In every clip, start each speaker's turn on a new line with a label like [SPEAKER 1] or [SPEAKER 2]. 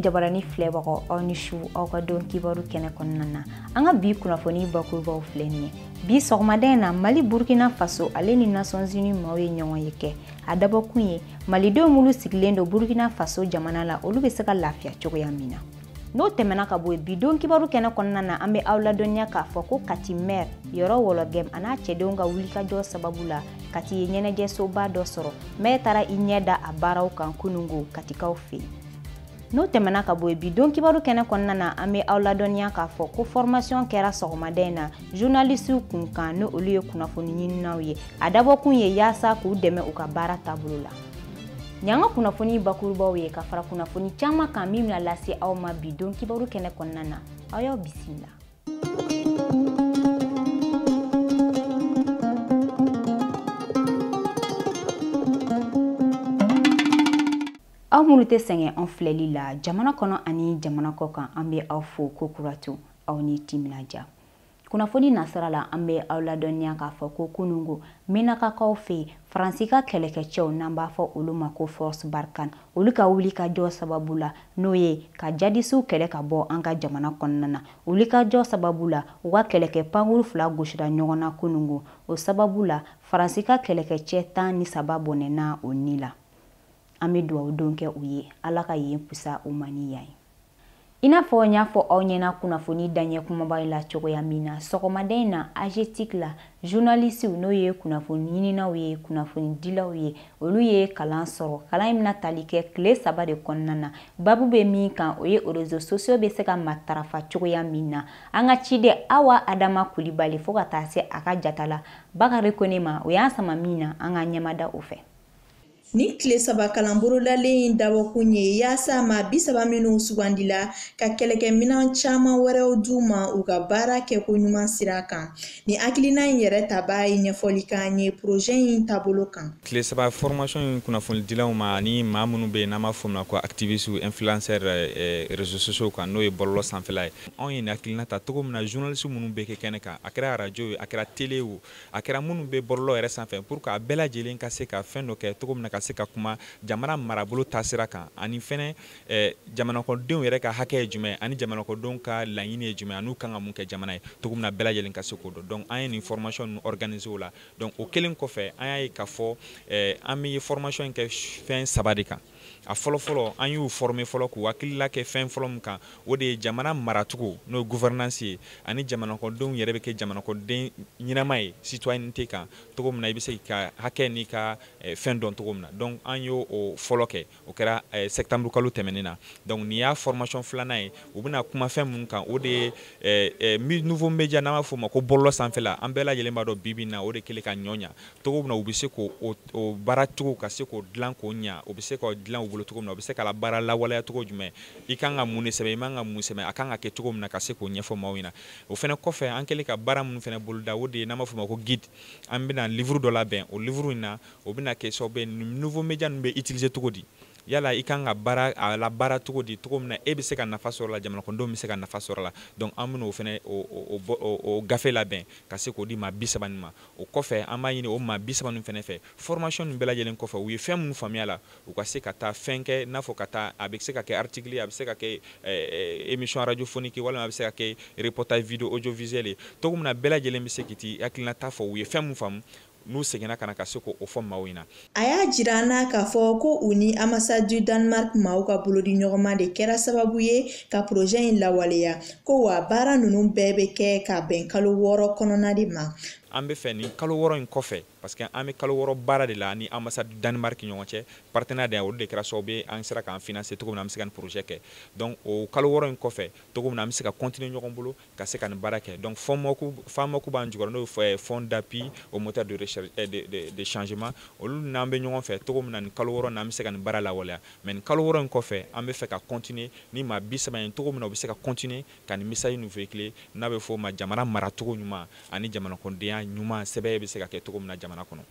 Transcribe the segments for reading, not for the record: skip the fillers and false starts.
[SPEAKER 1] Jabarani filɛbagaw, aw ni su, aw ka don kibaru kɛnɛ kɔnɔna na. An ka bi kunnafoni bakurubaw filɛ nin ye. Bi sɔgɔmada in na, Mali, Burkina Faso ale ni Nations Unies maaw ye ɲɔgɔn ye kɛ. A dabɔkun ye malidenw minnu sigilen don Burkina Faso jamana la, olu bɛ se ka lafiya cogoya min na. N'o tɛmɛna ka bɔ yen, bi don kibaru kɛnɛ kɔnɔna na, an bɛ aw ladɔnniya k'a fɔ ko Kati maire Yɔrɔ Wɔlɔgɛm a n'a cɛdenw ka wulikajɔ sababu la, Kati ye ɲɛnajɛsoba dɔ sɔrɔ. Maire taara i ɲɛ da a baaraw kan kunungo Katikaw fɛ yen. N'o tɛmɛna ka bɔ yen, bi don kibaru kɛnɛ kɔnɔna na, an bɛ aw ladɔnniya k'a fɔ ko formation kɛra sɔgɔmada in na journaliste kun kan, ni olu ye kunnafoni ɲininaw ye. A dabɔkun ye yaasa k'u dɛmɛ u ka baara taabolo la. Nin y'an ka kunnafoni bakurubaw ye ka fara kunnafoni caman kan min bɛna lase aw ma bi don kibaru kɛnɛ kɔnɔna na. Aw y'aw bisimila. Aw minnu tɛ sɛgɛn an filɛli la jamana kɔnɔ ani jamana kɔ kan, an bɛ aw fo ko kuratu, aw ni timinadiya. Kunnafoni nasira la, an bɛ aw ladɔnniya k'a fɔ ko kunungo Menakakaw fɛ yen, Faransi ka kɛlɛkɛcɛw, n'an b'a fɔ olu ma ko Force Barkhane, olu ka wuli ka jɔ sababu la, n'o ye ka jadisiw kɛlɛ ka bɔ an ka jamana kɔnɔna na, olu ka jɔ sababu la, u ka kɛlɛkɛ pankuru 2 gosira ɲɔgɔn na kunungo. O sababu la, Faransi ka kɛlɛkɛcɛ 13 bɔnɛna o ni la. An bɛ dugawu don kɛ u ye, Ala ka yen pusa u ma ni yan ye. I n'a fɔ n y'a fɔ aw ɲɛna kunnafoni daɲɛ kumaba la cogoya min na, sɔgɔmada in na AGETIC la, journaliste, n'o ye kunnafoni ɲininaw ye, kunnafoni dilaw ye, olu ye kalan sɔrɔ. Kalan in bɛna tali kɛ tile 3 de kɔnɔna na. Babu bɛ min kan, o ye réseaux sociaux bɛ se ka matarafa cogoya min na. An ka ciden Awa Adama Kulibali, fo ka taa se a ka jata la Bakari Kone ma, o y'an sama min na, an ka ɲɛmada o fɛ.
[SPEAKER 2] Ni tile 3 kalan bolodalen in dabɔkun ye yaasa maa 30 minnu sugandila ka kɛlɛkɛminɛn caman wɛrɛw d'u ma u ka baara kɛko ɲuman sira kan. Ni hakilina in yɛrɛ tabaa ye ɲɛfɔli k'an ye projet in taabolo kan.
[SPEAKER 3] Tile 3 formation in kunnafonidilaw ma ani maa minnu bɛ yen n'an b'a fɔ o ma ko activistes, influenceurs réseaux sociaux kan, n'o ye bɔlɔlɔ sanfɛla ye. Anw ye nin hakilina ta cogo min na, journalistes minnu bɛ kɛ kɛnɛ kan, a kɛra radio ye, a kɛra télé ye o, a kɛra minnu bɛ bɔlɔlɔ yɛrɛ sanfɛ, pour que a bɛɛ lajɛlen ka se ka fɛn dɔ kɛ cogo min na ka se ka kuma jamana marabolo taasira kan, ani fɛnɛ jamanakɔnɔdenw yɛrɛ ka hakɛ ye jumɛn, ani jamanakɔnɔdenw ka laɲini ye jumɛn, ani u kan ka mun kɛ jamana ye cogo min na, bɛɛ lajɛlen ka se k'o dɔn. Donc an ye nin formation ninnu organiser o la. Donc o kɛlen kɔfɛ, an y'a ye k'a fɔ an bɛ formation in kɛ fɛn 3 de kan. A fɔlɔ fɔlɔ, an y'u former fɔlɔ k'u hakilila kɛ fɛn fɔlɔ min kan, o de ye jamana maracogo, n'o ye gouvernance ye, ani jamanakɔnɔdenw yɛrɛ bɛ kɛ jamanakɔnɔden ɲɛnama ye, citoyenneté kan, cogo min na i bɛ se k'i ka hakɛ n'i ka fɛn dɔn cogo min na. Donc an y'o o fɔlɔ kɛ, o kɛra septembre kalo tɛmɛnen na. Donc nin y'a formation filanan ye. U bɛna kuma fɛn mun kan, o de ye nouveau média, n'an b'a fɔ o ma ko bɔlɔlɔ sanfɛla. An bɛɛ lajɛlen b'a dɔn bi bi in na, o de kɛlen ka ɲɔ ɲa cogo min na, u bɛ se k'o o baara cogo ka se k'o dilan k'o ɲa, u bɛ se k'o dilan u bolo cogo min na, u bɛ se ka la baara lawaleya cogo jumɛn, i kan ka mun de sɛbɛn, i man ka mun sɛbɛn, a kan ka kɛ cogo min na, ka se k'o ɲɛfɔ maaw ɲɛna. O fɛnɛ kɔfɛ, an kɛlen ka baara minnu fɛnɛ boloda, o de ye n'an b'a fɔ o ma ko guide. An bɛna livre dɔ labɛn. O livre in na, o bɛna kɛ sababu ye nouveau média ninnu bɛ utiliser cogo di, yala i kan ka baara a la baara cogo di, cogo min na e bɛ se ka nafa sɔrɔ la, jamana kɔnɔdenw bɛ se ka nafa sɔrɔ la. Donc an bɛna o fɛnɛ o gafe labɛn ka se k'o di maa 30 nin ma. O kɔfɛ, an b'a ɲini o maa 30 nin fɛnɛ fɛ, formation nin bɛɛ lajɛlen kɔfɛ, u ye fɛn minnu faamuya la, u ka se ka taa fɛn kɛ, n'a fɔ ka taa, a bɛ se ka kɛ article ye, a bɛ se ka kɛ émission radiophonique, walima a bɛ se ka kɛ reportage vidéo audiovisuel ye, cogo min na bɛɛ lajɛlen bɛ se k'i hakilinata fɔ u ye fɛn min faamu, n'u seginna ka na, ka se k'o fɔ maaw ɲɛna.
[SPEAKER 2] A y'a jira an na k'a fɔ ko u ni ambassade du Danemark maaw ka bolodi ɲɔgɔnma de kɛra sababu ye ka projet in lawaleya, ko wa baara ninnu bɛɛ bɛ kɛ ka bɛn kalo 6 kɔnɔna de ma.
[SPEAKER 3] An bɛ fɛ nin kalo 6 in kɔfɛ, parce que an bɛ kalo 6 baara de la ni ambassade du Danemark ɲɔgɔn cɛ, partenariat, olu de kɛra sababu ye an sera k'an financer cogo min na an bɛ se ka nin projet kɛ. Donc o kalo 6 in kɔfɛ, cogo min na an bɛ se ka continuer ɲɔgɔn bolo ka se ka nin baara kɛ. Donc FAMOC b'an jukɔrɔ, n'o ye Fonds d'appui au moteur de recherche de changement, olu n'an bɛ ɲɔgɔn fɛ cogo min na, nin kalo 6 in na an bɛ se ka nin baara lawaleya. Mais nin kalo 6 in kɔfɛ, an bɛ fɛ ka continuer ni maa 30 ye cogo min na, u bɛ se ka continuer ka nin message ninnu véhiculer, n'a bɛ fɔ o ma jamana maracogo ɲuman ani jamanakɔnɔdenya ɲuman sɛbɛn bɛ se ka kɛ cogo min na jamana kɔnɔ.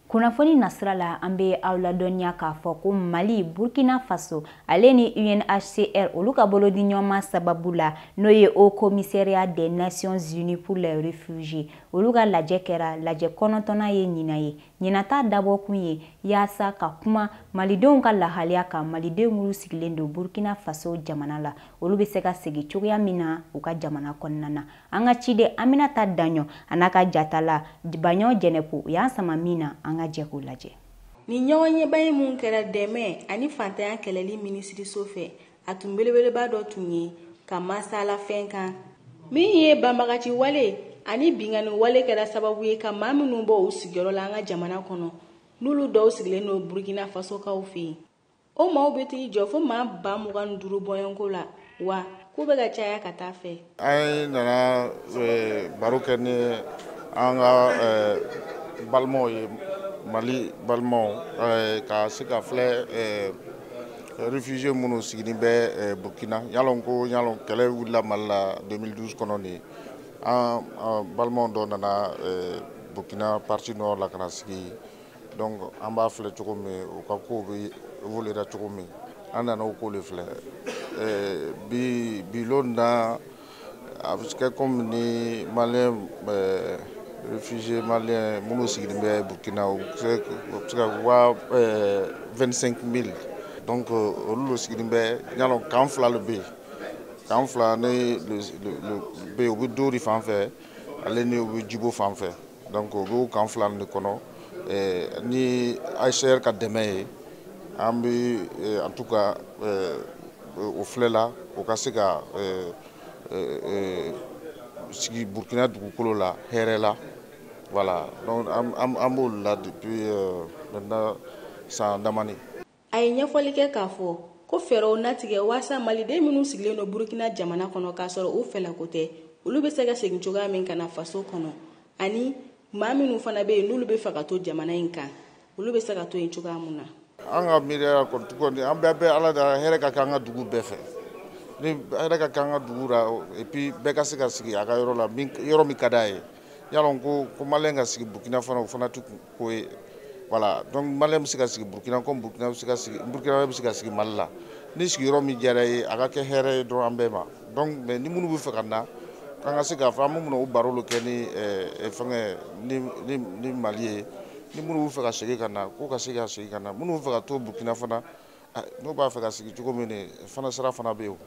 [SPEAKER 1] Kunnafoni nasira la, an bɛ aw ladɔnniya k'a fɔ ko Mali, Burkina Faso ale ni UNHCR, olu ka bolodiɲɔgɔnma sababu la, n'o ye Haut Commissariat des Nations Unies pour les Réfugiés, olu ka lajɛ kɛra lajɛ 9nan ye ɲinan ye. Ɲinata dabɔkun ye yaasa ka kuma malidenw ka lahaliya kan, malidenw minnu sigilen don Burkina Faso jamana la, olu bɛ se ka segin cogoya min na u ka jamana kɔnɔna na. An ka ciden Aminata Daɲɔ a n'a ka jatala Baɲɔ Jɛnɛpo, u y'an sama min na, an ka jɛ k'o lajɛ.
[SPEAKER 2] Ni ɲɔgɔnyeba ye mun kɛra dɛmɛ ani fantanya kɛlɛli minisiriso fɛ, a tun belebeleba dɔ tun ye ka masala fɛn kan min ye banbagaci wale ani binkanni wale kɛra sababu ye ka maa minnu bɔ u sigiyɔrɔ la an ka jamana kɔnɔ, n'olu dɔw sigilen don Burkina Fasokaw fɛ yen. O maaw bɛ t'i jɔ fo maa 25 000 bɔɲɔgɔnko la, wa k'u bɛ ka caya ka taa fɛ.
[SPEAKER 4] An nana baro kɛ ni an ka balimaw ye, Mali balimaw, ka se ka filɛ réfugié minnu sigilen bɛ Burkina. Yalɔn ko yalɔn kɛlɛ wulila Mali la 2012 kɔnɔ nin, an balimaw dɔ nana Burkina partie nord la ka na sigi. Donc an b'a filɛ cogo min u ka kow bɛ évoluer cogo min, an nana o ko de filɛ. Bi bi lon na, a bɛ kɛ komi ni malien, réfugié malien minnu sigilen bɛ Burkina, u bɛ se ka 25 000. Donc olu de sigilen bɛ. Yalɔ camp fila de bɛ yen, camp fila ne bɛ yen, u bɛ Dori fan fɛ ale ni u bɛ Jibo fan fɛ. Donc u bɛ camp fila de kɔnɔ. Ni HCR ka dɛmɛ ye, an bɛ en tout cas o filɛ la, o ka se ka sigi Burkina dugukolo la hɛrɛ la. Voilà, donc an b'olu la depuis maintenant san damani.
[SPEAKER 2] A ye ɲɛfɔli kɛ k'a fɔ ko fɛɛrɛw natigɛ waasa maliden minnu sigilen don Burukina jamana kɔnɔ k'a sɔrɔ u fɛlako tɛ, olu bɛ se ka segin cogoya min ka na faso kɔnɔ, ani maa minnu fana bɛ yen n'olu bɛ fɛ ka to jamana in kan, olu bɛ se ka to yen cogoya mun na.
[SPEAKER 4] An ka miiriya kɔni, an bɛɛ bɛ Ala da hɛrɛ ka kɛ an ka dugu bɛɛ fɛ, ni hɛrɛ ka kɛ an ka dugu la, et puis bɛɛ ka se ka sigi a ka yɔrɔ la, yɔrɔ min ka d'a ye. Yalɔ ko malien ka sigi Burkina fana, o fana tɛ ko ye. Voilà, donc malien bɛ se ka sigi Burkina comme Burkina bɛ se ka sigi, Burkina bɛ se ka sigi Mali la. Ni sigiyɔrɔ min diyara ye, a ka kɛ hɛrɛ ye dɔrɔn an bɛɛ ma. Donc mais ni minnu bɛ fɛ ka na, k'an ka se k'a fɔ an bɛ minnu o baro kɛ ni fɛngɛ ni Mali ye, ni minnu bɛ fɛ ka segin ka na, k'u ka se ka segin ka na, minnu bɛ fɛ ka to Burkina fana, n'u b'a fɛ ka sigi cogo min, fana sira fana bɛ yen.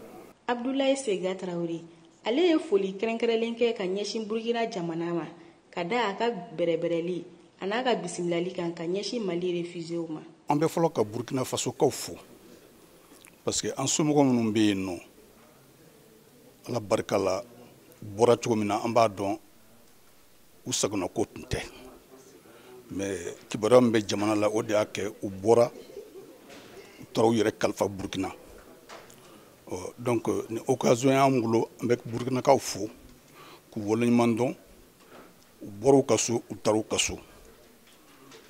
[SPEAKER 2] Abdoulaye Sega Traoré, ale ye foli kɛrɛnkɛrɛnlen kɛ ka ɲɛsin Burkina jamana ma, ka da a ka bɛrɛbɛrɛli a n'a ka bisimilali kan ka ɲɛsin Mali réfugiéw ma.
[SPEAKER 5] An bɛ fɔlɔ ka Burkina Fasokaw fo, parce que an somɔgɔ minnu bɛ yen nɔ, Ala barika la, bɔra cogo min na, an b'a dɔn u sagonako tun tɛ, mais kibaruya min bɛ jamana la, o de y'a kɛ u bɔra, u taara u yɛrɛ kalifa Burkina. Donc ni occasion y'an bolo, an bɛ Burkinakaw fo k'u waleɲuman dɔn. U bɔra u ka so, u taara u ka so.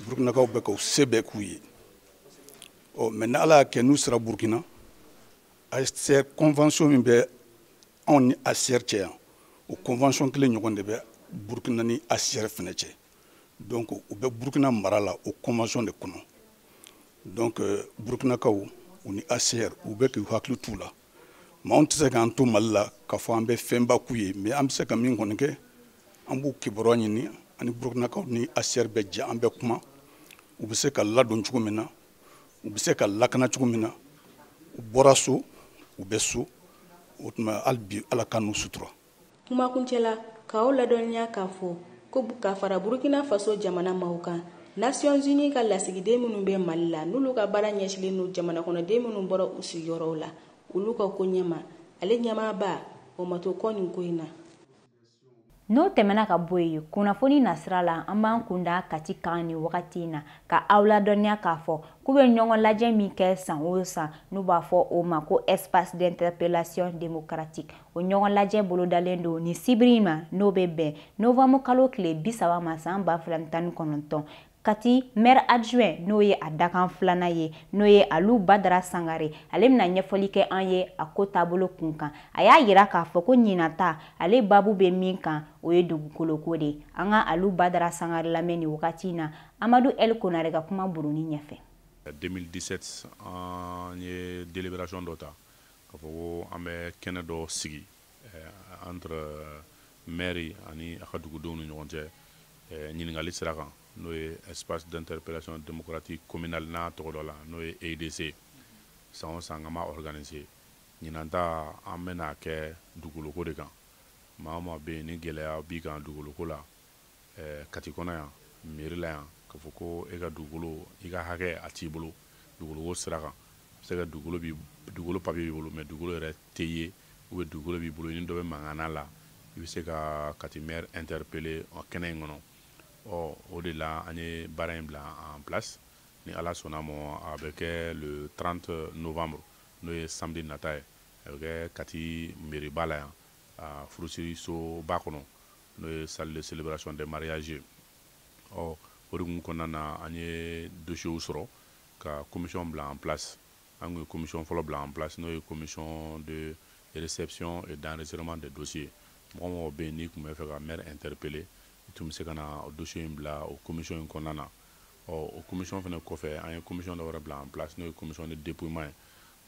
[SPEAKER 5] Burkinakaw bɛ ka u se bɛɛ k'u ye. Ɔ mais ni Ala y'a kɛ n'u sera Burkina, HCR convention min bɛ anw ni HCR cɛ yan, o convention kelen ɲɔgɔn de bɛ Burkina ni HCR fɛnɛ cɛ. Donc u bɛ Burkina mara la o convention de kɔnɔ. Donc Burkinakaw u ni HCR, u bɛ k'u hakili t'u la. Mais anw tɛ se k'an to Mali la k'a fɔ an bɛ fɛnba k'u ye, mais an bɛ se ka min kɔni kɛ, an b'u kibaruya ɲini ani Burkinakaw ni HCR bɛ jɛ, an bɛ kuma, u bɛ se ka ladon cogo min na, u bɛ se ka lakana cogo min na. U bɔra so, u bɛ so, o tuma hali bi Ala ka n'u sutura.
[SPEAKER 2] Kumakuncɛ la, k'aw ladɔnniya k'a fɔ ko ka fara Burkina Faso jamana maaw kan, Nations Unies ka lasigiden minnu bɛ Mali la, n'olu ka baara ɲɛsinnen don jamana kɔnɔden minnu bɔra u sigiyɔrɔw la, olu ka ko ɲɛma, ale ɲɛmaaba o ma to kɔ nin ko in na.
[SPEAKER 1] N'o tɛmɛna ka bɔ yen, kunnafoni nasira la, an b'an kunda Kati kan nin wagati in na, ka aw ladɔnniya k'a fɔ k'u bɛ ɲɔgɔn lajɛ min kɛ san o san, n'u b'a fɔ o ma ko Espace d'interpellation démocratique. O ɲɔgɔn lajɛ bolodalen don nin sibiri in ma, n'o bɛ bɛn novembre kalo tile 30 ma san 2019. Kati maire adjoint n'o ye a dakan filanan ye, n'o ye Alu Badara Sangare, ale bɛna ɲɛfɔli kɛ an ye a ko taabolo kun kan. A y'a yira k'a fɔ ko ɲinata ale babu bɛ min kan, o ye dugukoloko de ye. An ka Alu Badara Sangare lamɛn nin wagati in na, Amadu El Konare ka kuma buruni ɲɛfɛ.
[SPEAKER 6] 2017, an ye délibération dɔ ta k'a fɔ ko an bɛ kɛnɛ dɔ sigi entre maire ani a ka dugudenw ni ɲɔgɔn cɛ ɲininkali sira kan, n'o ye espace d'interpellation démocratique communale n'a tɔgɔ dɔ la, n'o ye EIDC. San o san an b'a organiser. Ɲinan ta, an bɛna kɛ dugukoloko de kan. Maa o maa bɛ yen ni gɛlɛya b'i kan dugukoloko la Kati kɔnɔ yan, mairie la yan, k'a fɔ ko e ka dugukolo, i ka hakɛ a t'i bolo dugukoloko sira kan, a bɛ se ka dugukolo b'i dugukolo papier b'i bolo, mais dugukolo yɛrɛ tɛ ye, ou bien dugukolo b'i bolo, ni dɔ bɛ mankan la, i bɛ se ka Kati maire interpeller kɛnɛ in kɔnɔ. Ɔ, o de la an ye baara in bila en place. Ni Ala sɔnna ma, a bɛ kɛ le 30 novembre, n'o ye samedi nata ye. A bɛ kɛ Kati mairie ba la yan, a furusirisoba kɔnɔ, n'o ye salle de célébration des mariages ye. Ɔ, o de kun kɔnɔna na, an ye dossiers sɔrɔ ka commission bila en place. An kun ye commission fɔlɔ bila en place, n'o ye commission de réception et d'enregistrement des dossiers. Mɔgɔ mɔgɔ bɛ yen n'i tun bɛ fɛ ka maire interpeller, i tun bɛ se ka na o dossier in bila o commission in kɔnɔna na. Ɔ, o commission fana kɔfɛ, an ye commission dɔ wɛrɛ bila en place, n'o ye commission de dépouillement ye.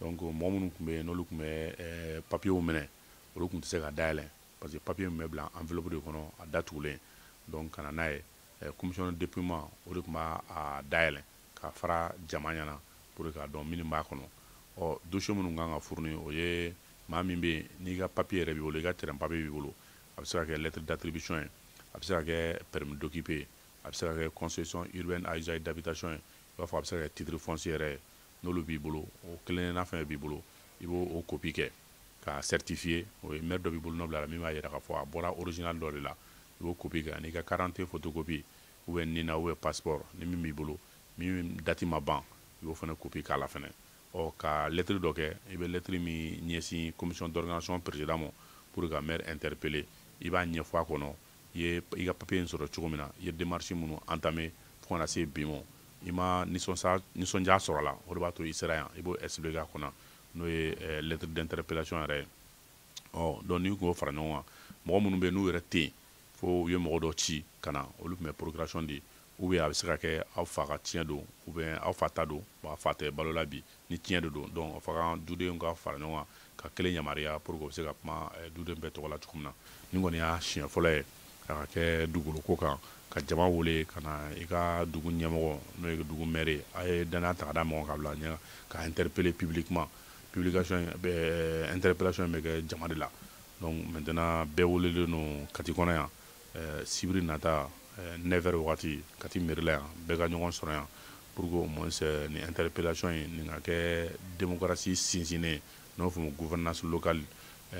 [SPEAKER 6] Donc mɔgɔ minnu tun bɛ yen, n'olu tun bɛ papiers minɛ, olu tun tɛ se ka dayɛlɛ, parce que papier min bɛ bila enveloppe de kɔnɔ, a datugulen. Donc ka na n'a ye commission de dépouillement, o de tun b'a dayɛlɛ ka fara jama ɲɛna pour que k'a dɔn minnu b'a kɔnɔ. Ɔ, dossier minnu kan ka fournir, o ye maa min bɛ yen n'i ka papier yɛrɛ b'i bolo, i ka terrain papier b'i bolo, a bɛ se ka kɛ lettre d'attribution ye, a bɛ se ka kɛ permis d'occuper, a bɛ se ka kɛ concession urbaine à usage d'habitation ye, i b'a fɔ a bɛ se ka kɛ titre foncier yɛrɛ ye. N'olu b'i bolo, o kelenna fɛn b'i bolo, i b'o o copie kɛ k'a certifier. O ye maire dɔ b'i bolo nɔ bila la min b'a jira k'a fɔ a bɔra original dɔ de la, i b'o copie kɛ, ani i ka carte photocopie, ou bien NINA, ou bien passeport ni min b'i bolo, min date ma ban, i b'o fana copie k'a la fɛnɛ. Ɔ, ka lettre dɔ kɛ, i bɛ lettre min ɲɛsin commission d'organisation président ma pour ka maire interpeller, i b'a ɲɛfɔ a kɔnɔ i ye i ka papier in sɔrɔ cogo min na, i ye démarche minnu entamé fo ka na se bi ma, i ma nisɔndiya sɔrɔ a la, o de b'a to i sera yan, i b'o expliquer a kɔnɔ, n'o ye lettre d'interpellation yɛrɛ ye. Ɔ, donc n'i kun y'o fara ɲɔgɔn kan, mɔgɔ minnu bɛ yen n'u yɛrɛ tɛ yen, fo u ye mɔgɔ dɔ ci ka na, olu tun bɛ procuration di, ou bien a bɛ se ka kɛ aw fa ka tiɲɛ don, ou bien aw fa ta don, a fa tɛ balo la bi, ni tiɲɛ de don. Donc o fa kan dudenw ka fara ɲɔgɔn kan ka kelen yamaruya pour que o bɛ se ka kuma duden bɛɛ tɔgɔ la cogo min na. Nin kɔni y'a siɲɛ fɔlɔ ye a ka kɛ dugukolo ko kan, ka jama wele ka na i ka dugu ɲɛmɔgɔ, n'o ye dugu maire ye, a ye danaya ta ka da mɔgɔ ka bila ɲɛ ka interpeller publiquement. Publication bɛ, interpellation bɛ kɛ jama de la. Donc maintenant, bɛɛ welelen don Kati kɔnɔ yan sibiri nata 9h wagati, Kati mairie la yan, bɛɛ ka ɲɔgɔn sɔrɔ yan pour que au moins ni interpellation in nin ka kɛ démocratie sinsinnen, n'o fɔ ma gouvernance locale,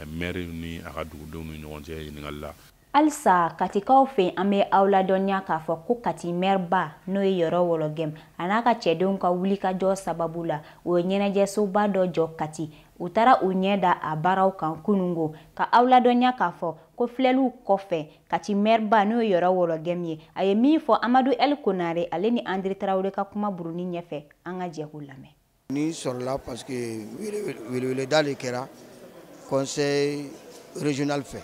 [SPEAKER 6] maire ni a ka dugudenw ni ɲɔgɔn cɛ ɲininkali la.
[SPEAKER 1] Halisa Katikaw fɛ, an bɛ aw ladɔnniya k'a fɔ ko Kati maire-ba, n'o ye Yɔrɔ Wɔlɔgɛm, a n'a ka cɛdenw ka wulikajɔ sababu la, o ye ɲɛnajɛsoba dɔ jɔ Kati. U taara u ɲɛ da a baaraw kan kunungo. Ka aw ladɔnniya k'a fɔ ko filɛliw kɔfɛ, Kati maire-ba, n'o ye Yɔrɔ Wɔlɔgɛm ye, a ye min fɔ Amadu El Konare, ale ni André Tarawele ka kuma buruni ɲɛfɛ, an ka jɛ k'u lamɛn.
[SPEAKER 7] Ni sɔrɔla parce que weleweleda de kɛra conseil régional fɛ,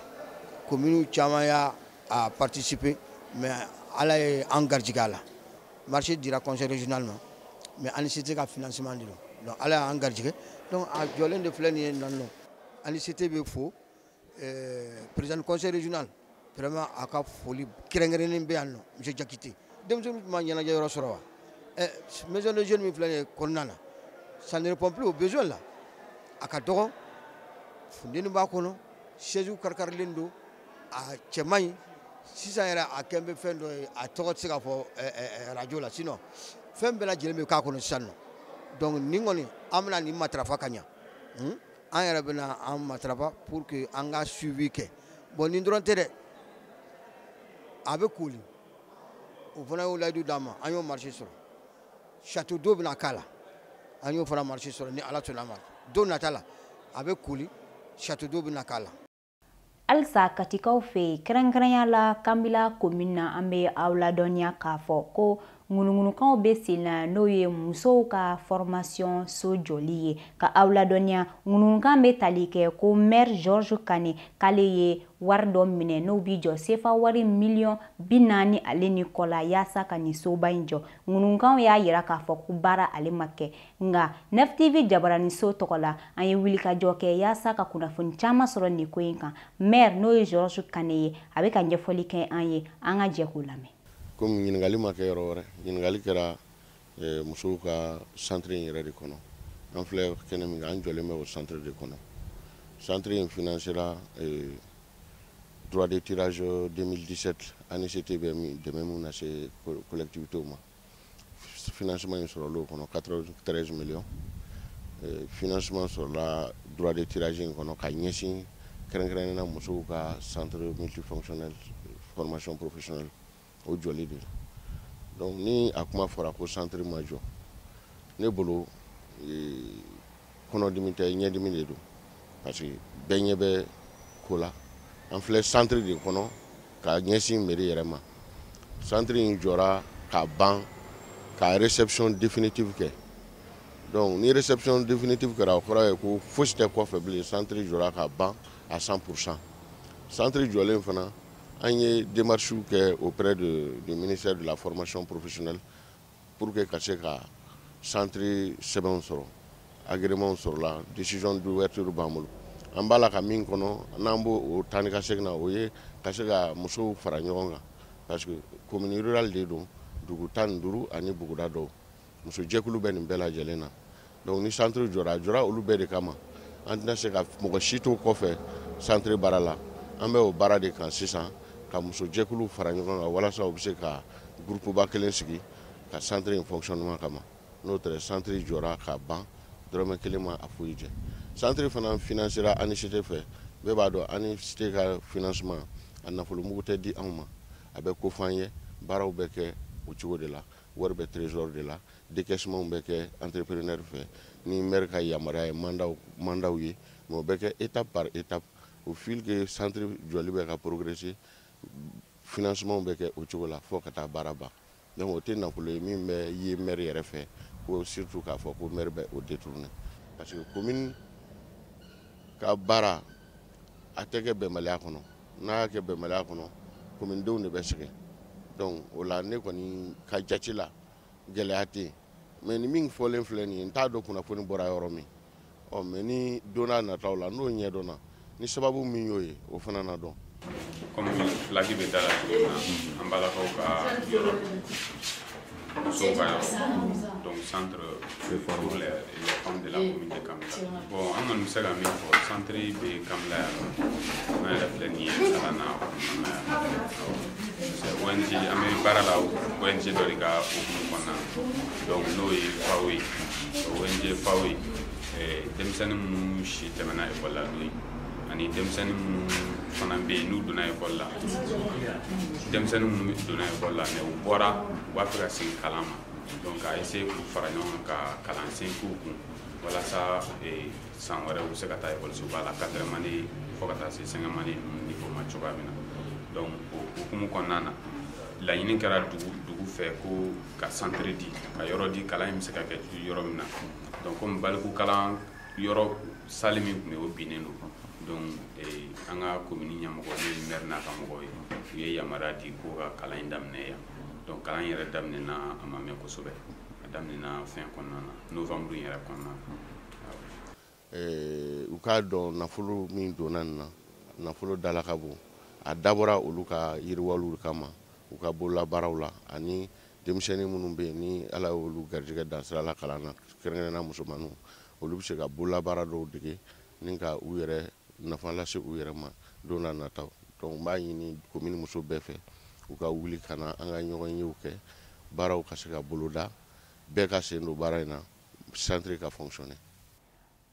[SPEAKER 7] commune caman y'a a participer, mais Ala ye an garijɛgɛ a la. Marché dira conseil régional ma, mais ANICT ka financement de don. Donc Ala y'an garijɛgɛ, donc a jɔlen de filɛ nin ye nan nɔ. ANICT bɛ fo, président du conseil régional, vraiment a ka foli kɛrɛnkɛrɛnnen bɛ yan nɔ, monsieur Jakite. Denmisɛnninw tun ma ɲɛnajɛ yɔrɔ sɔrɔ wa? Maison de jeunes min filɛ nin ye kɔnɔna na, ça ne répond plus aux besoins là. A ka dɔgɔ, funteni b'a kɔnɔ, chaise karikarilen don, a cɛ man ɲi. Sisan yɛrɛ a kɛn bɛ fɛn dɔ ye, a tɔgɔ tɛ se ka fɔ radio la, sinon fɛn bɛɛ lajɛlen bɛ k'a kɔnɔ sisan nɔ. Donc nin kɔni, an bɛna nin matarafa ka ɲa, an yɛrɛ bɛna an matarafa pour que an ka suivi kɛ. Bon, nin dɔrɔn tɛ dɛ, a bɛ koli, o fana y'o layidu d'an ma, an y'o marché sɔrɔ. Château d'eau bɛna k'a la, an y'o fana marché sɔrɔ. Ni Ala sɔnna a ma, don nata la a bɛ koli, château d'eau bɛna k'a la.
[SPEAKER 1] Halisa Katikaw fɛ yen, kɛrɛnkɛrɛnya la Kanbila commune na, an bɛ aw ladɔnniya k'a fɔ ko Ŋunuŋunukanw bɛ sen na, n'o ye musow ka formation so jɔli ye. Ka aw ladɔnniya, ŋunuŋunukan bɛ tali kɛ ko maire Georges Kane k'ale ye wari dɔ minɛ n'o bi jɔ sefa wari miliyɔn 40 ale ni kɔ la, yaasa ka nin soba in jɔ. Ŋunuŋukanw y'a yira k'a fɔ ko baara ale ma kɛ. Nka Nef TV jabaraninso tɔgɔ la, an ye wulikajɔ kɛ yaasa ka kunnafoni caman sɔrɔ nin ko in kan. Maire, n'o ye Georges Kane ye, a bɛ ka ɲɛfɔli kɛ an ye. An ka jɛ k'o lamɛn.
[SPEAKER 4] Komi ɲininkali ma kɛ yɔrɔ wɛrɛ, ɲininkali kɛra musow ka centre in yɛrɛ de kɔnɔ. An filɛ kɛnɛ min kan, an jɔlen bɛ o centre de kɔnɔ. Centre in financera droit de tirage 2017, ANICT bɛ min dɛmɛ mun lase collectivités ma. Financement in sɔrɔla o kɔnɔ, 93 millions. Financement sɔrɔla droit de tirage in kɔnɔ ka ɲɛsin kɛrɛnkɛrɛnnenya la musow ka centre multifonctionnel formation professionnelle, o jɔli de la. Donc ni a kuma fɔra ko centre ma jɔ, ne bolo kɔnɔdimi tɛ, ɲɛdimi de don, parce que bɛɛ ɲɛ bɛ ko la. An filɛ centre de kɔnɔ ka ɲɛsin mairie yɛrɛ ma. Centre in jɔra ka ban ka réception définitive kɛ. Donc ni réception définitive kɛra, o kɔrɔ ye ko fosi tɛ kɔfɛ bilen. Centre jɔra ka ban à 100%. Centre jɔlen fana, an ye démarche kɛ auprès du ministère de la formation professionnelle pour que ka se ka centre sɛbɛnw sɔrɔ. Agrément sɔrɔla, décision d'ouverture b'an bolo. An b'a la ka min kɔnɔ n'an b'o o taa ni ka segin na, o ye ka se ka musow fara ɲɔgɔn kan, parce que commune rurale de don, dugu 15 ani buguda dɔw, musojɛkulu bɛ nin bɛɛ lajɛlen na. Donc ni centre jɔra, a jɔra olu bɛɛ de kama. An tɛna se ka mɔgɔ si to kɔfɛ centre baara la. An bɛ o baara de kan sisan, ka musojɛkulu fara ɲɔgɔn kan walasa u bɛ se ka groupe ba kelen sigi ka centre in fonctionnement kama. N'o tɛ, centre jɔra ka ban, dɔrɔmɛ kelen ma a foyi jɛ. Centre fana financera ANICT fɛ. Bɛɛ b'a dɔn ANICT ka financement, a nafolomugu tɛ di anw ma, a bɛ ko f'an ye. Baaraw bɛ kɛ o cogo de la, wari bɛ trésor de la, décaissement bɛ kɛ entrepreneur fɛ ni maire ka yamaruya ye, mandatw ye. Mais o bɛ kɛ étape par étape, au fil que centre jɔli bɛ ka progresser, financement bɛ kɛ o cogo la fo ka taa baara ban. Donc o tɛ nafolo ye min bɛ ye maire yɛrɛ fɛ, ko surtout k'a fɔ ko maire bɛ o détourner, parce que commune ka baara a tɛ kɛ bɛnbaliya kɔnɔ. N'a y'a kɛ bɛnbaliya kɔnɔ, commune denw de bɛ sɛgɛn. Donc o la, ne kɔni ka jate la, gɛlɛya tɛ yen. Mais ni min fɔlen filɛ nin ye, n t'a dɔn kunnafoni bɔra yɔrɔ min. Ɔ mais ni don n'a nataw la, n'o ɲɛdɔnna, ni sababu min y'o ye, o fana na dɔn.
[SPEAKER 8] Komi plaque bɛ da la cogo min na, an balakaw ka yɔrɔ, musow ka yɔrɔ, donc centre pour les femmes de la commune de Kamela. Bon, an kɔni bɛ se ka min fɔ, centre bɛ Kamela yan nɔ, an yɛrɛ filɛ nin ye kalan na o kɔnɔna yan. C'est ONG, an bɛ baara la ONG dɔ de ka hukumu kɔnɔna na, donc n'o ye FAO ye, ONG FAO ye. Denmisɛnnin minnu si tɛmɛna ekɔli la don ye, ani denmisɛnnin minnu fana bɛ yen n'u donna ekɔli la, denmisɛnnin minnu donna ekɔli la mais u bɔra, u b'a fɛ ka segin kalan ma, donc ka essayer k'u fara ɲɔgɔn kan ka kalansen k'u kun walasa san wɛrɛ u bɛ se ka taa ekɔlisoba la, quatrième année fo ka taa se cinquième année ninnu niveau ma cogoya min na. Donc o hukumu kɔnɔna na, laɲini kɛra dugu fɛ ko ka centre di, ka yɔrɔ di, kalan in bɛ se ka kɛ yɔrɔ min na. Donc komi baliku kalan yɔrɔ salle min tun bɛ yen, o binnen don, donc an ka commune ɲɛmɔgɔ, n'o ye maire n'a ka mɔgɔw ye, u ye yamaruya di ko ka kalan in daminɛ yan. Donc kalan yɛrɛ daminɛna, a ma mɛn kosɛbɛ, a daminɛna fɛn kɔnɔna na, novembre in yɛrɛ kɔnɔna na.
[SPEAKER 4] U k'a dɔn nafolo min donna nin na, nafolo dala ka bon. A dabɔra olu ka yiriwaliw kama, u ka bololabaaraw la, ani denmisɛnnin minnu bɛ yen ni Ala y'olu garijɛgɛ dan sira la kalan na, kɛrɛnkɛrɛnnenya musomaninw, olu bɛ se ka bololabaara dɔw dege ni ka u yɛrɛ nafa lase u yɛrɛ ma don n'a nataw. Donc n b'a ɲini commune muso bɛɛ fɛ, u ka wuli ka na an ka ɲɔgɔn yew kɛ, baaraw ka se ka boloda, bɛɛ ka sen don baara in na, centre ka fonctionner.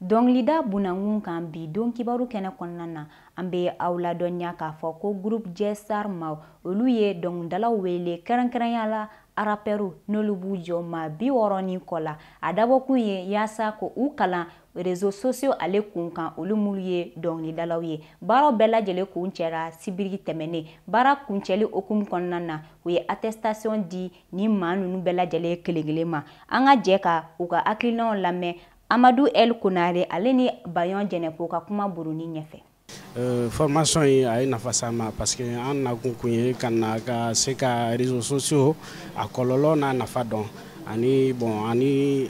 [SPEAKER 1] Dɔnkilida bunankun kan, bi don kibaru kɛnɛ kɔnɔna na, an bɛ aw ladɔnniya k'a fɔ ko groupe Jɛsar maaw, olu ye dɔnkilidalaw wele, kɛrɛnkɛrɛnya la rappeurw, n'olu b'u jɔ maa 60 ni kɔ la. A dabɔkun ye yaasa ko u kalan. réseaux sociaux ale kun kan, olu minnu ye dɔnkilidalaw ye. Baaraw bɛɛ lajɛlen kun cɛra sibiri tɛmɛnen. Baara kuncɛli hokumu kɔnɔna na, u ye attestation di ni maa ninnu bɛɛ lajɛlen kelen kelen ma. An ka jɛ ka u ka hakilinaw lamɛn Amadu El Konare ale ni Bayon Jɛnɛpo ka kuma buruni ɲɛfɛ.
[SPEAKER 9] Formation in a ye nafa s'an ma, parce que an nakun kun ye ka na ka se ka réseaux sociaux a kɔlɔlɔ n'a nafa dɔn, ani bon, ani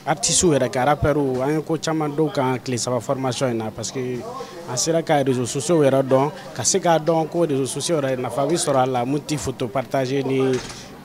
[SPEAKER 9] artistes yɛrɛ ka rappeurs. An ye ko caman dɔw kan tile 3 formation in na, parce que an sera ka réseaux sociaux yɛrɛ dɔn, ka se k'a dɔn ko réseaux sociaux yɛrɛ nafa bɛ sɔrɔ a la, mun tɛ photo partager ni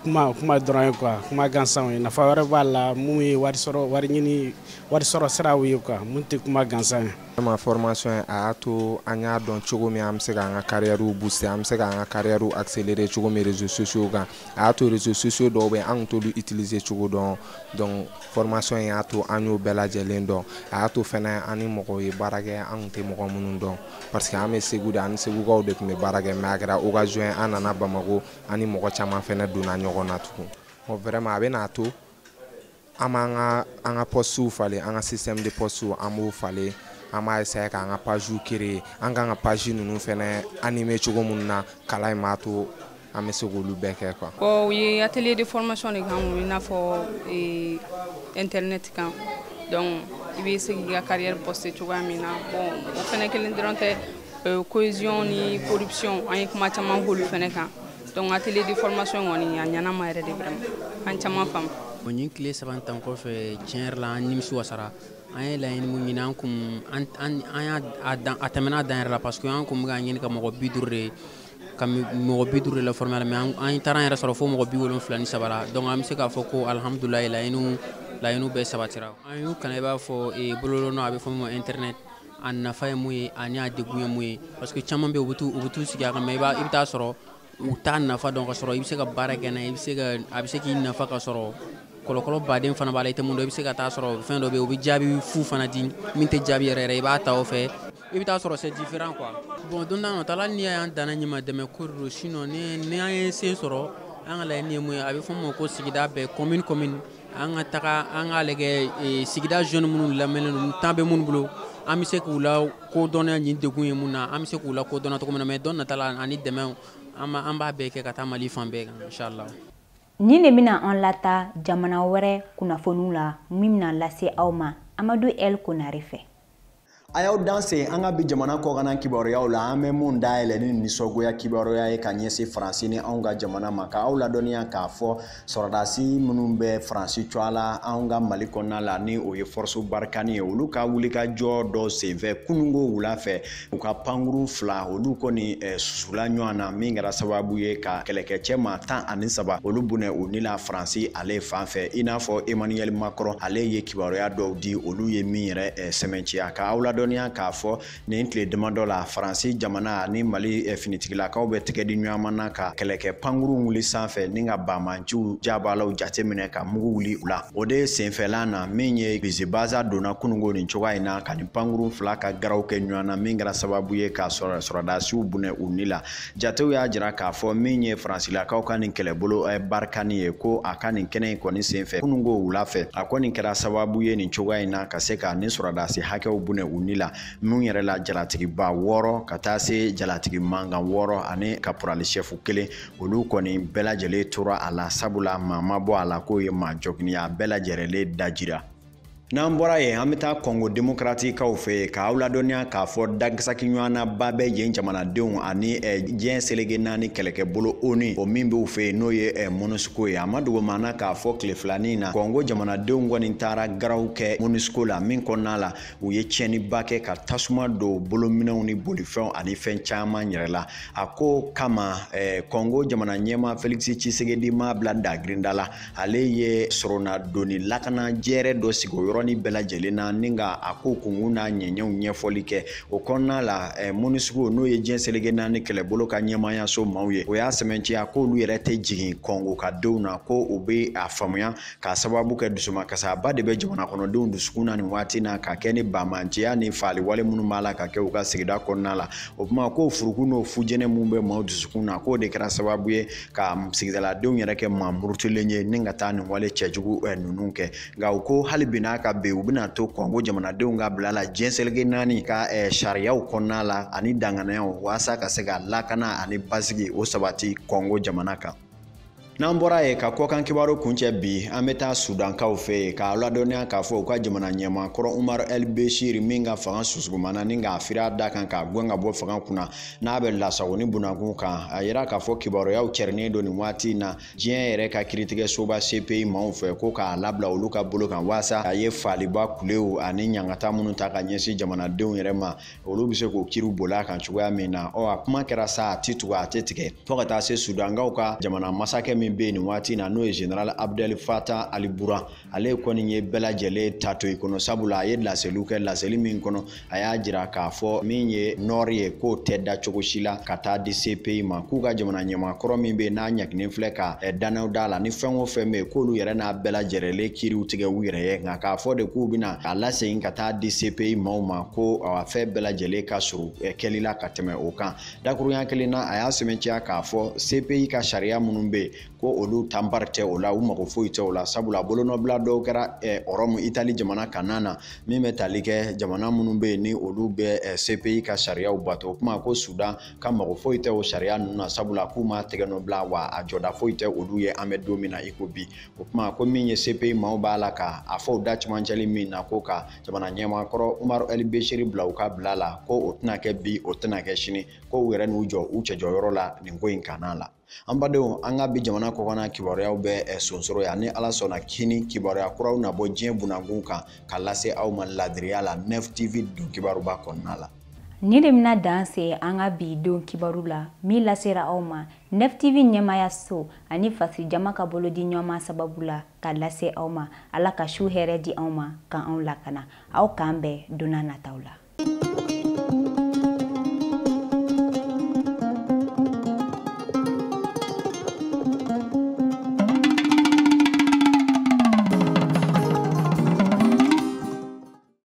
[SPEAKER 9] kuma kuma dɔrɔn ye quoi, kuma gansanw ye. Nafa wɛrɛ b'a la mun ye wari sɔrɔ, wari ɲini, wari sɔrɔ siraw ye quoi, mun tɛ kuma gansan ye.
[SPEAKER 10] Vraiment, formation a y'a to an y'a dɔn cogo min an bɛ se k'an ka carrière booster, an bɛ se k'an ka carrière accélérer cogo min réseaux sociaux kan. A y'a to réseaux sociaux dɔw bɛ yen, an tun t'olu utiliser cogo dɔn. Donc formation in y'a to an y'o bɛɛ lajɛlen dɔn. A y'a to fɛnɛ an ni mɔgɔw ye baara kɛ an tun tɛ mɔgɔ minnu dɔn, parce que an bɛ Segu de, an ni Segukaw de tun bɛ baara kɛ, mais a kɛra occasion ye an nana Bamako, an ni mɔgɔ caman fɛnɛ donna ɲɔgɔn na tugun. Bon, vraiment, a bɛ n'a to an b'an ka an ka postes falen, an ka système de postes an b'o falen, an b'a essayer k'an ka page créer, an kan ka page ninnu fɛnɛ animer cogo min na, kalan in b'a to an bɛ se k'olu bɛɛ kɛ quoi.
[SPEAKER 11] Bon, u ye atelier de formation de k'an kun, i n'a fɔ internet kan. Donc i bɛ se k'i ka carrière poster cogoya min na. Bon, o fɛnɛ kelen dɔrɔn tɛ, cohésion ni corruption, an ye kuma caman k'olu fɛnɛ kan. Donc atelier de formation kɔni a ɲɛna ma yɛrɛ de, vraiment an caman faamu.
[SPEAKER 12] Nin tile 3 tan kɔfɛ, tiɲɛ yɛrɛ la, an nimisi wasara. An ye laɲini mun ɲini, an kun an y'a a tɛmɛna a dan yɛrɛ la, parce que an kun bɛ k'a ɲini ka mɔgɔ 50 de, ka mɔgɔ 50 de la former la, mais an taara an yɛrɛ sɔrɔ fo mɔgɔ 73 la. Donc an bɛ se k'a fɔ ko alihamudulilayi, laɲiniw bɛɛ sabatira. An y'u kalan, i b'a fɔ bololɔ, a bɛ fɔ min ma internet, a nafa ye mun ye ani a degun ye mun ye, parce que caman bɛ yen, u bɛ t'u sigi a kan, mais i bɛ taa sɔrɔ u t'a nafa dɔn. Ka sɔrɔ i bɛ se ka baara kɛ n'a ye, i bɛ se ka a bɛ se k'i nafa, ka sɔrɔ kɔlɔlɔ baden fana b'a la i tɛ mun dɔn. I bɛ se ka taa sɔrɔ fɛn dɔ bɛ yen, u bɛ jaabi fu fana di min tɛ jaabi yɛrɛ yɛrɛ, i b'a ta o fɛ, i bɛ taa sɔrɔ c'est différent quoi. Bon, don n'a nata la, hali n'i y'an danna ɲɛ ma, dɛmɛ ko de don. Sinon ni an ye se sɔrɔ, an ka laɲini ye mun ye, a bɛ fɔ min ma ko sigida bɛɛ, commune commune, an ka taga an k'a lajɛ sigida jeune minnu lamɛnnen don, temps bɛ minnu bolo, an bɛ se k'u la kodɔnna nin degun ye mun na, an bɛ se k'u la kodɔnna cogo min na. Mais don nata la, ani dɛmɛ, an b'a bɛɛ kɛ ka taa Mali fan bɛɛ kan, inchallah.
[SPEAKER 1] Nin de bɛna an lata jamana wɛrɛ kunnafoniw la min bɛna lase aw ma Amadu El Konare fɛ.
[SPEAKER 13] A y'aw danse an ka bi jamana kɔkanna kibaruyaw la, an bɛ mun dayɛlɛ ni nisɔngoya kibaruya ye ka ɲɛsin Faransi ni anw ka jamana ma, ka aw ladɔnniya k'a fɔ sɔrɔdasi minnu bɛ Faransi cogoya la anw ka Mali kɔnɔna la, ni o ye Force Barkhane ye, olu ka wulikajɔ dɔ senfɛ kununko wula fɛ, u ka pankurun 2 olu kɔni susula ɲɔgɔn na, min kɛra sababu ye ka kɛlɛkɛcɛ maa 13 olu bɔnɛ u ni la Faransi ale fan fɛ. I n'a fɔ Emmanuel Macron ale ye kibaruya dɔw di, olu ye min yɛrɛ sɛmɛntiya, ka aw ladɔnniya k'a fɔ nin tile damadɔ la, Faransi jamana ni Mali finitigilakaw bɛ tɛgɛ di ɲɔgɔn ma ka kɛlɛkɛ pankurun wuli sanfɛ ni ka banbaanciw jabalaw jateminɛ ka mugu wuli u la. O de senfɛla na, min ye Bizibaza donna kununko nin cogoya in na ka nin pankurun 2 ka garaw kɛ ɲɔgɔn na, min kɛra sababu ye ka sɔrɔdasiw bɔnɛ u ni la. Jatew y'a jira k'a fɔ min ye Faransilakaw ka nin kɛlɛbolo Barkhane ye, ko a ka nin kɛnɛ in kɔni senfɛ kununko wula fɛ, a kɔni kɛra sababu ye nin cogoya in na ka se ka nin sɔrɔdasi hakɛw bɔnɛ u ni la, mun yɛrɛ la jalatigiba 6 ka taa se jalatigi mankan 6 ani kaporali sɛfu 1, olu kɔni bɛɛ lajɛlen tora a la, sabula maa ma bɔ a la k'o ye maa jɔgini, a bɛɛ lajɛlen dajira. N'an bɔra yen, an bɛ taa Kɔngo démocratikaw fɛ yen, k'aw ladɔnniya k'a fɔ dankisaki ɲɔgɔnnaba bɛ yen jamanadenw ani diɲɛ seleke 4 kɛlɛkɛbolo ONU, o min b'u fɛ yen n'o ye MONUSCO ye. A ma dogo maa na k'a fɔ tile filanin na, Kɔngo jamanadenw kɔni taara garaw kɛ MONUSCO la, min kɔnɔna la u ye tiɲɛniba kɛ ka tasuma don bolominɛnw ni bolifɛnw ani fɛn caman yɛrɛ la. A ko kama Kɔngo jamana ɲɛmaa Félix Tshisekedi ma bila dagirinda la, ale ye sɔrɔnadonni lakana jɛrɛ dɔ sigi o yɔrɔ ni bɛɛ lajɛlen na, ni ka a ko kunkun n'a ɲɛɲɛw ɲɛfɔli kɛ. O kɔnɔna la, MONUSCO n'o ye diɲɛ seleke 4 kɛlɛbolo ka ɲɛmaayaso maaw ye, o y'a sɛmɛntiya k'olu yɛrɛ tɛ jigin Kɔngo ka denw na, ko u bɛ a faamuya k'a sababu kɛ dusumakasaba de bɛ jamana kɔnɔdenw dusukun na nin waati na, ka kɛ ni banbaanciya ni faaliwale minnu b'a la ka kɛ u ka sigida kɔnɔna la. O kuma ko furuku n'o fujɛnɛ mun bɛ maaw dusukun na, k'o de kɛra sababu ye ka sigidaladenw yɛrɛ kɛ maa murutilen ye ni ka taa nin wale cɛjugu ninnu kɛ. Nka u ko hali bi n'a kan bi u bɛna to Kɔngo jamanadenw ka bila la diɲɛ seleke 4 ka sariyaw kɔnɔna la ani danganiyaw walasa ka se ka lakana ani basigi o sabati Kɔngo jamana kan. N'an bɔra yen ka kɔkan kibaru kuncɛ bi, an bɛ taa Sudankaw fɛ yen k'a ladɔnniya k'a fɔ u ka jamana ɲɛmaa kɔrɔ Umar El Bashir min ka fanga susugumana ni k'a firi a da kan k'a gɛn ka bɔ fanga kunna n'a bɛ lasago ni bunakun kan, a yira k'a fɔ kibaruyaw cɛrinen don nin waati in na diɲɛ yɛrɛ ka kiiritigɛsoba CPI maaw fɛ ko k'a labila olu ka bolo kan walasa a ye faliba kulew ani ɲangata minnu ta ka ɲɛsin jamanadenw yɛrɛ ma, olu bɛ se k'o kiiriw boli a kan cogoya min na. Ɔ a kuma kɛra sa, a ti tugu a tɛ tigɛ fo ka taa se Sudankaw ka jamana masakɛ min bɛ yen nin waati in na, n'o ye Général Abdel Fattah al-Burhan, ale kɔni ye bɛɛ lajɛlen ta to i kɔnɔ, sabula a ye laseliw kɛ, laseli min kɔnɔ a y'a jira k'a fɔ min ye nord ye k'o tɛ da cogo si la ka taa di CPI ma, k'u ka jamana ɲɛmaa kɔrɔ min bɛ yen n'a ɲaginen filɛ ka dannaw da la ni fɛn o fɛn bɛ yen k'olu yɛrɛ n'a bɛɛ lajɛlen kiiriw tigɛ u yɛrɛ ye, nka k'a fɔ de k'u bɛna a lasegin ka taa di CPI maaw ma ko a fɛn bɛɛ lajɛlen ka surun kɛli la ka tɛmɛ o kan. Dakurunya kelen na, a y'a sɛmɛntiya k'a fɔ CPI ka sariya minnu bɛ yen ko olu tanpari tɛ o la, u mago foyi tɛ o la, sabula bolonɔbila dɔw kɛra Rɔmu Itali jamana kanna na min bɛ tali kɛ jamana minnu bɛ yen ni olu bɛ CPI ka sariyaw bato. O kuma ko Sudan ka mago foyi tɛ o sariya ninnu na, sabula k'u ma tɛgɛ nɔ bila wa a jɔda foyi tɛ olu ye an bɛ don min na i ko bi. O kuma ko min ye CPI maaw b'a la ka a fɔ u da cɛmancɛli min na ko ka jamana ɲɛmaa kɔrɔ Umar El Bashir bila u ka bila la, ko o tɛna kɛ bi, o tɛna kɛ sini, ko u yɛrɛ n'u jɔ u cɛjɔyɔrɔ la nin ko in kanna la. An badenw, an ka bi jamana kɔkanna kibaruyaw bɛ sonsoro yan, ni Ala sɔnna kini kibaruya kuraw na bɔ diɲɛ bunakun kan ka lase aw ma ladiriya la 9 TV don kibaruba kɔnɔna la.
[SPEAKER 1] Nin de bɛna dan se an ka bi don kibaru la min lasera aw ma 9 TV ɲɛmaaya so ani fasijama ka bolodi ɲɔgɔnma sababu la ka lase aw ma. Ala ka su hɛrɛ di anw ma ka anw lakana. Aw k'an bɛn don n'a nataw la.